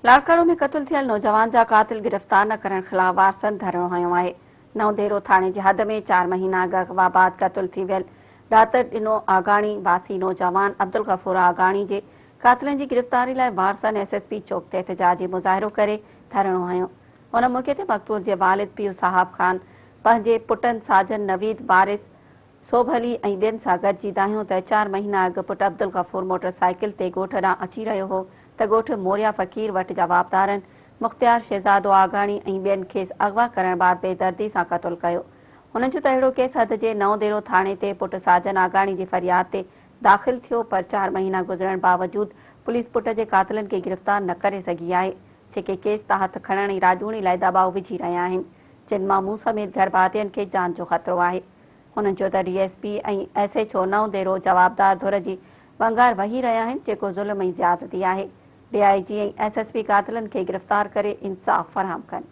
لاڙڪاڻو ۾ قتل ٿيل نوجوان جا قاتل گرفتار نه ڪرڻ خلاف وارثن ڌرڻو هنيو آهي. نئون ديرو ٿاڻي جي حد ۾ چار مهينا اڳ اغوا بعد قتل ٿي ويل ڏاتر ڏنو آگاڻي واسي نوجوان عبدالغفور آگاڻي جي قاتلن جي گرفتاري لاء وارثن ايس ايس پي چوڪ تي احتجاجي مظاهرو ڪري ڌرڻو هنيو. ان موقعي تي مقتول جي والد پيو صاحب خان پنهنجي پٽن ساجن، نويد، وارث، سوڀ علي ۽ ٻين سان گڏجي دانهيو ته چار مهينا اڳ پٽ عبدالغفور موٽر سائيڪل تي ڳوٺ ڏانهن اچي رهيو هو ته ڳوٺ موريا فقير وٽ جوابدارن مختيار شهزادو آگاڻي ۽ ٻين کيس اغوا ڪرڻ بعد بيدردي سان قتل ڪيو. هنن چيو ته اهڙو ڪيس حد جي نئون ديرو ٿاڻي تي پٽ ساجن آگاڻي جي فرياد تي داخل ٿيو پر چار مهينا گذرڻ باوجود پوليس پٽ جي قاتلن کي گرفتار نه ڪري سگهي آهي جيڪي ڪيس تان هٿ کڻڻ ۽ راڄوڻي لاء دٻاء وجهي رهيا آهن جن مان مون سميت گهرڀاتين کي جان جو خطرو آهي. هنن چيو ته D S P ۽ S H O نئون ديرو جوابدار ڌر جي ونگار وهي رهيا آهن جيڪو ظلم ۽ زيادتي آهي، D I G ۽ S S P قاتلن کي گرفتار ڪري انصاف فراهم ڪن.